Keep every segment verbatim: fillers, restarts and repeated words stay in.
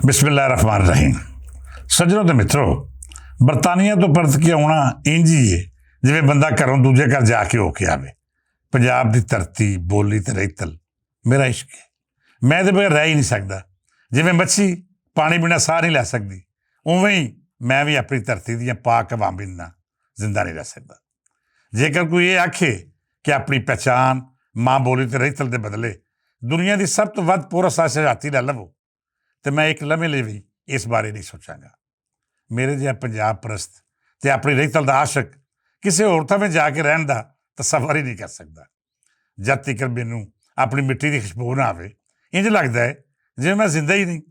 بسم اللہ الرحمن الرحیم۔ سجنوں تے مترو، برطانیہ توں پرت کے آونا اینجی اے جیویں بندہ گھروں دوجے گھر جا کے ہو کے آوے۔ پنجاب دی دھرتی، بولی تے رہتل میرا عشق اے۔ میں تے بغیر رہ ہی نئیں سکدا۔ جیویں مچھی پانی بنا ساہ نئیں لے سکدی، اوویں ہی میں وی اپنی دھرتی دیاں پاک عوامیں نال زندہ نئیں رہ سکدا۔ جیکر کوئی ایہہ آکھے کہ اپنی پہچان ماں بولی تے رہتل دے بدلے دنیا دی سب توں ودھ پورا ساہ شہراتی لے لوو، تے میں اک لمحے لئی وی اس بارے نئیں سوچاں گا۔ میرے جیہا پنجاب پرست تے اپنی رہتل دا عاشق کسے ہور تھاں وچ جا کے رہن دا تصور ہی نئیں کر سکدا۔ جد تیکر مینوں اپنی مٹی دی خوشبو نہ آوے، انج لگدا اے جیویں میں زندہ ہی نئیں۔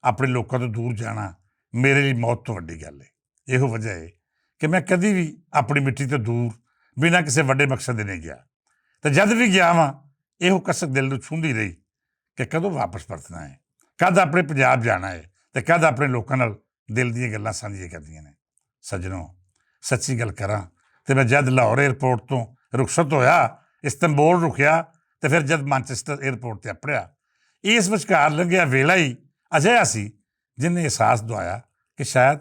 اپنے لوکاں توں دور جانا میرے لئی موت توں وڈی گل اے۔ ایہو وجہ اے کہ میں کدی وی اپنی مٹی توں دور بنا کسے وڈے مقصد دے نئیں گیا۔ تے جد وی گیا واں، ایہو کسک دل نوں چھوندی رہی کہ کدوں واپس پرتنا اے، کد اپنے پنجاب جانا اے، تے کد اپنے لوکاں نال دل دیاں گلاں سانجیاں کرنیاں نے۔ سجنوں، سچی گل کراں تے میں جد لاہور ایئرپورٹ توں رخصت ہویا، استنبول رکیا، تے فیر جد مانچسٹر ایئرپورٹ تے اپڑیا، اس وچکار لنگیا ویلا ہی اجہیا سی جن نے احساس دوایا کہ شاید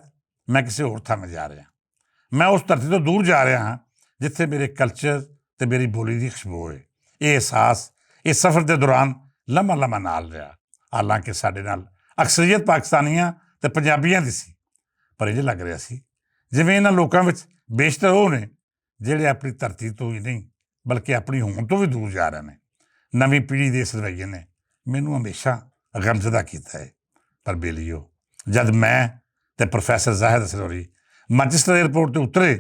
میں کسے ہور تھاں میں جا رہیا۔ میں اس دھرتی توں دور جا رہیا ہاں جتھے میرے کلچر تے میری بولی دی خوشبو ہوئے۔ ایہہ احساس اس سفر دے دوران لمحہ لمحہ نال رہیا۔ حالانکہ ساڈے نال اکثریت پاکستانیاں تے پنجابیاں دی سی، پر انج لگ رہیا سی جیویں انہاں لوکاں وچ بیشتر او نے جیہڑے اپنی دھرتی توں ہی نئیں بلکہ اپنی ہون توں وی دور جا رہے نے۔ نویں پیڑھی دے اس رویے نے مینوں ہمیشہ غمزدہ کیتا ہے۔ پر بیلیو، جد میں تے پروفیسر زاہد اسروری مانچسٹر ایئرپورٹ تے اترے،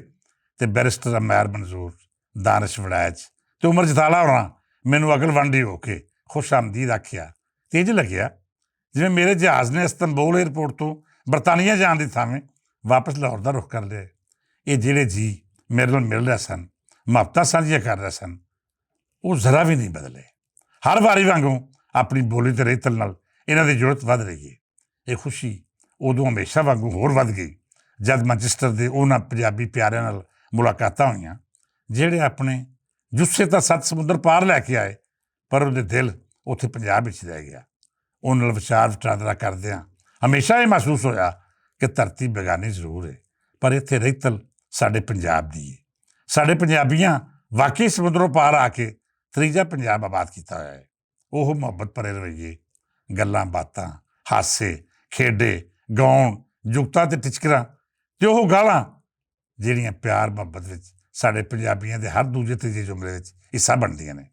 تے بیرسٹر امیر منظور، دانش وڑائچ تے عمر جتالا ہونا مینوں اگل ونڈی ہو کے خوش آمدید آکھیا، تے انج لگیا جیویں میرے جہاز نے استنبول ایئرپورٹ توں برطانیہ جان دی تھاویں واپس لاہور دا رخ کر لیا۔ اے جیہڑے جی میرے نال مل رہے سن، محبتاں سانجیاں کر رہے سن، او ذرا وی نئیں بدلے۔ ہر واری وانگوں اپنی بولی تے رہتل نال انہاں دی جڑت ودھ رہی ہے۔ اے خوشی ادوں ہمیشہ وانگوں ہور ودھ گئی جد مانچسٹر دے انہاں پنجابی پیاریاں نال ملاقاتاں ہوئیاں، جیہڑے اپنے جسے تاں ست سمندر پار لے کے آئے، پر انہاں دے دل اتھے پنجاب وچ رہ گیا۔ انہاں نال وچار وٹاندرا کردیاں ہمیشہ ایہہ محسوس ہویا کہ دھرتی بیگانی ضرور ہے، پر اتھے رہتل ساڈے پنجاب دی ہے۔ ساڈے پنجابیاں واقعی سمندروں پار آ کے تریجا پنجاب آباد کیتا ہویا ہے۔ اوہ محبت پرے رویے، گلاں باتاں، ہاسے، کھیڈے، گاؤن، جگتاں تے ٹچکراں، تے اوہ گالاں جیہڑیاں پیار محبت وچ ساڈے پنجابیاں دے ہر دوجے تیجے جملے وچ حصہ بندیاں نے۔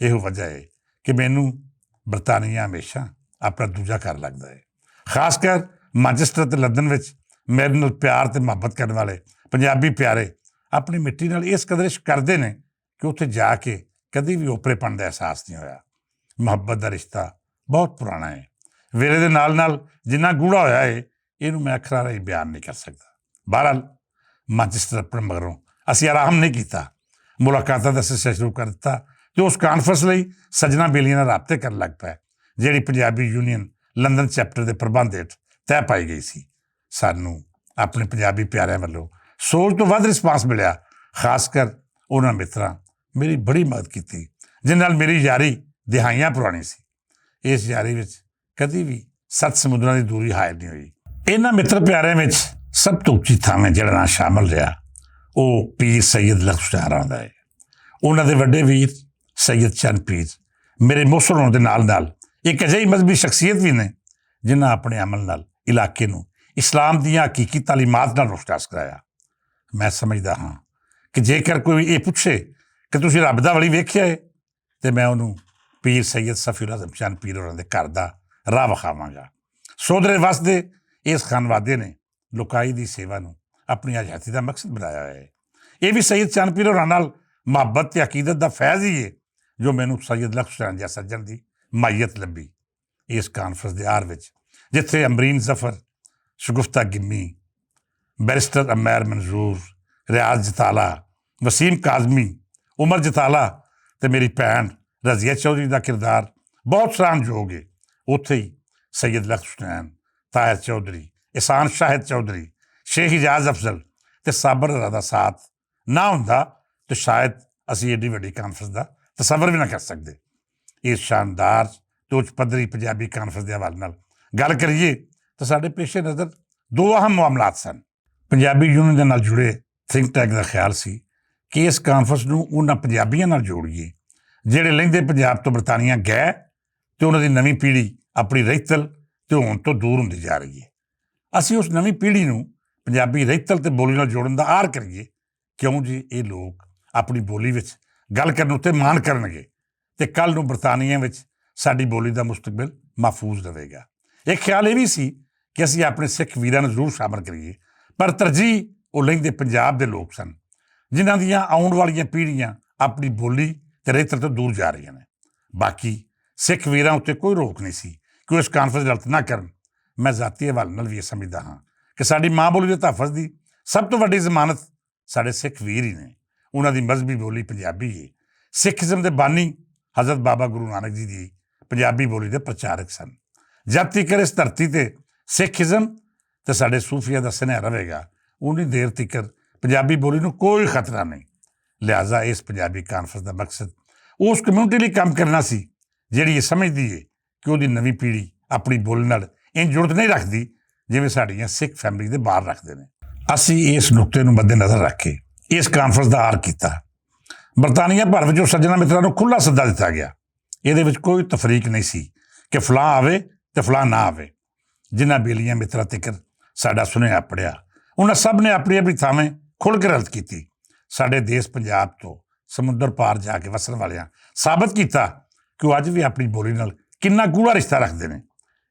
ایہو وجہ ہے کہ مینوں برطانیہ ہمیشہ اپنا دوجا گھر لگدا ہے۔ خاص کر مانچسٹر تے لندن وچ میرے نال پیار تے محبت کرن والے پنجابی پیارے اپنی مٹی نال اس قدر عشق کردے نے کہ اتھے جا کے کدی وی اوپرے پن دا احساس نہیں ہویا۔ محبت دا رشتہ بہت پرانا ہے، ویلے دے نال نال جنہاں گوڑا ہویا ہے، اینوں میں اکھراں راہی بیان نہیں کر سکدا۔ بہرحال، مانچسٹر اپنے مگروں اسی آرام نہیں کیتا، ملاقاتاں دا سلسلہ شروع کر دتا تے اس کانفرنس لئی سجنا بیلیاں نال رابطے کرن لگ پئے، جیہڑی پنجابی یونین لندن چیپٹر دے پربند ہیٹھ طے پائی گئی سی۔ سانوں اپنے پنجابی پیاریاں ولوں سوچ توں ودھ رسپانس ملیا۔ خاص کر انہاں متراں میری بڑی مدد کیتی، جن نال میری یاری دہائیاں پرانی سی۔ اس یاری وچ کدی وی ست سمندراں دی دوری حائل نہیں ہوئی۔ انہاں متر پیاریاں وچ سب توں اچی تھاویں جڑا ناں شامل رہیا، او پیر سید لخت شاہ راں دا ہے۔ انہاں دے وڈے ویر سید چند پیر میرے موسر ہون دے نال نال ایک اجہی مذہبی شخصیت وی نے، جنہاں اپنے عمل نال علاقے نوں اسلام دیاں حقیقی تعلیمات نال روشناس کرایا۔ میں سمجھدا ہاں کہ جیکر کوئی ایہہ پچھے کہ تسی رب دا ولی ویکھیا ہے، تے میں انہوں پیر سید صفی العظم چند پیر ہوراں دے گھر دا راہ وکھاواں گا۔ سودرے وس دے اس خانوادے نے لوکائی دی سیوا نوں اپنی حیاتی دا مقصد بنایا ہویا ہے۔ ایہہ وی سید چند پیر ہوراں نال محبت تے عقیدت دا فیض ہی ہے جو مینوں سید لخت حسین جیہا سجن دی مائیت لبھی۔ اس کانفرنس دے آر وچ جتھے امرین ظفر، شگفتہ گمی، بیرسٹر عمیر منظور، ریاض جتالا، وسیم کاظمی، عمر جتالا تے میری بھین رضیہ چوہدری دا کردار بہت سران جوگ ہے، اتھے ہی سید لخت حسین، طاہر چوہدری، احسان شاہد چوہدری، شیخ اعجاز افضل تے صابر رضا دا ساتھ نہ ہوندا تے شاید اسی ایڈی وڈی کانفرنس دا تصور وی نہ کر سکدے۔ اس شاندار تے اچ پدری پنجابی کانفرنس دے حوالے نال گل کریے تے ساڈے پیش نظر دو اہم معاملات سن۔ پنجابی یونین دے نال جڑے تھنک ٹینک دا خیال سی کہ اس کانفرنس نوں انہاں پنجابیاں نال جوڑیے جہڑے لہندے پنجاب توں برطانیہ گئے تے انہاں دی نویں پیڑھی اپنی رہتل تے ہون توں دور ہوندی جا رہی ہے۔ اسی اس نویں پیڑھی نوں پنجابی رہتل تے بولی نال جوڑن دا آر کریے، کیوں جی ایہہ لوگ اپنی بولی وچ گل کرن اتے مان کرنگے تے کل نوں برطانیہ وچ ساڈی بولی دا مستقبل محفوظ رہے گا۔ ایہہ خیال ایہہ وی سی کہ اسی اپنے سکھ ویراں نوں ضرور شامل کریے، پر ترجیح او لہندے پنجاب دے لوگ سن جنہاں دیاں آؤن والیاں پیڑھیاں اپنی بولی تے رہتر توں دور جا رہیاں نیں۔ باقی سکھ ویراں اتے کوئی روک نئیں سی کہ او اس کانفرنس نال نہ کرن۔ میں ذاتی حوالے نال وی ایہہ سمجھدا ہاں کہ ساڈی ماں بولی دے تحفظ دی سب توں وڈی ضمانت ساڈے سکھ ویر ہی نیں۔ انہاں دی مذہبی بولی پنجابی ہے۔ سکھ ازم دے بانی حضرت بابا گرو نانک جی دی پنجابی بولی دے پرچارک سن۔ جد تیکر اس دھرتی تے سکھ ازم تے ساڈے صوفیہ دا سنہرا رہے گا، اونی دیر تیکر پنجابی بولی نوں کوئی خطرہ نئیں۔ لہذا اس پنجابی کانفرنس دا مقصد اس کمیونٹی لئی کم کرنا سی جہڑی ایہہ سمجھدی ہے کہ اوہدی نویں پیڑھی اپنی بولی نال انج جڑت نئیں رکھدی جیویں ساڈیاں سکھ فیملی دے باہر رکھدے نیں۔ اسی اس نقطے نوں مدنظر رکھ کے اس کانفرنس دا آر کیتا۔ برطانیہ بھر وچ او سجنا متراں نوں کھلا سدا دتا گیا۔ ایہدے وچ کوئی تفریق نئیں سی کہ فلاں آوے تے فلاں نہ آوے۔ جنہاں بیلیاں متراں تکر ساڈا سنیا پڑھیا، انہاں سب نے اپنی اپنی تھاویں کھل کے رلت کیتی۔ ساڈے دیس پنجاب توں سمندر پار جا کے وسن والیاں ثابت کیتا کہ او اج وی اپنی بولی نال کنا گوڑا رشتہ رکھدے نیں۔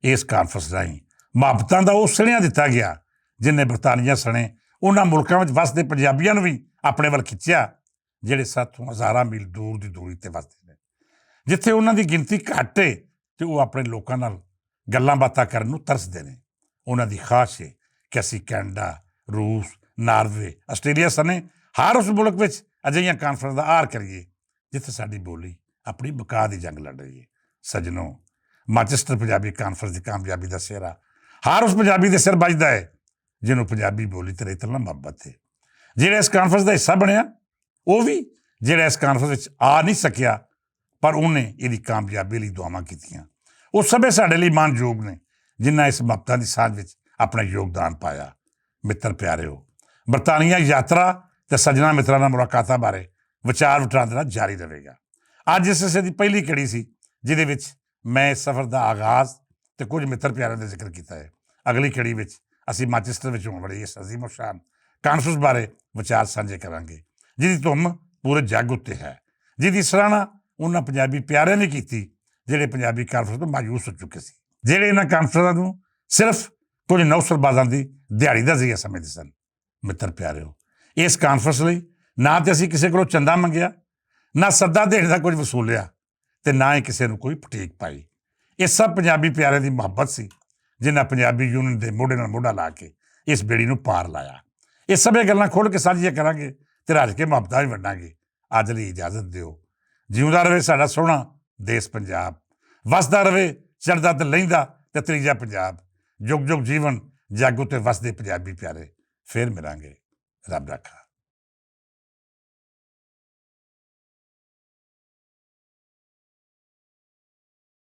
اس کانفرنس راہیں محبتاں دا او سنیا دتا گیا جنہیں برطانیہ سنے انہاں ملکاں وچ وسدے پنجابیاں نوں وی اپنے ول کھچیا، جہڑے ساتھوں ہزاراں میل دور دی دوری تے وسدے نیں، جتھے انہاں دی گنتی گھٹ ہے تے او اپنے لوکاں نال گلاں باتاں کرن نوں ترسدے نیں۔ انہاں دی خواہش ہے کہ اسی کینیڈا، روس، ناروے، آسٹریلیا سنے ہر اس ملک وچ اجہیاں کانفرنس دا آر کریے جتھے ساڈی بولی اپنی بقا دی جنگ لڑ رہی ہے۔ سجنو، مانچسٹر پنجابی کانفرنس دی کامیابی دا سہرا ہر اس پنجابی دے سر بجدا ہے جنوں پنجابی بولی تے رہتل نال محبت ہے، جہڑا اس کانفرنس دا حصہ بنیا، او وی جہڑا اس کانفرنس وچ آ نئیں سکیا، پر انہیں ایہدی کامیابی لئی دعاواں کیتیاں۔ او سبھے ساڈے لئی مان جوگ نے جنہاں اس محبتاں دی سانجھ وچ اپنا یوگدان پایا۔ متر پیارے ہو، برطانیہ یاترا تے سجنا متراں نال ملاقاتاں بارے وچار وٹراندرا جاری رہے گا۔ اج اس حصے دی پہلی کڑی سی جس دے وچ میں اس سفر دا آغاز تے کچھ متر پیاراں دا ذکر کیتا ہے۔ اگلی کڑی وچ اسی مانچسٹر وچ ہون والی اس عظیم الشان کانفرنس بارے وچار سانجھے کرانگے، جس دی تم پورے جگ اتے ہے، جس دی سراہنا انہاں پنجابی پیاریاں نے کیتی جہڑے پنجابی کانفرنس توں مایوس ہو چکے سی، جہڑے انہاں کانفرنساں نوں صرف کچھ نوسر بازاں دی دیہاڑی دا ذریعہ سمجھدے سن۔ متر پیارے ہو، اس کانفرنس لئی نہ تے اسی کسے کولوں چندہ منگیا، نہ سدا دین دا کچھ وصولیا، تے نہ ہی کسے نوں کوئی پٹیک پائی۔ یہ سب پنجابی پیارے دی محبت سی، جنہاں پنجابی یونین دے موڈے نال موڈا لا کے اس بیڑی نوں پار لایا۔ یہ سبھے گلاں کھول کے سانجھیاں کراں گے تے رج کے محبتاں وی ونڈاں گے۔ اج لئی اجازت دیو۔ جیوندا رہے ساڈا سوہنا دیس پنجاب، وسدا رہے، چڑھدا تے لیندا تے تریجا پنجاب۔ جگ جگ جیون جاگو تے وسدے پنجابی پیارے۔ فیر ملاں گے، رب رکھا۔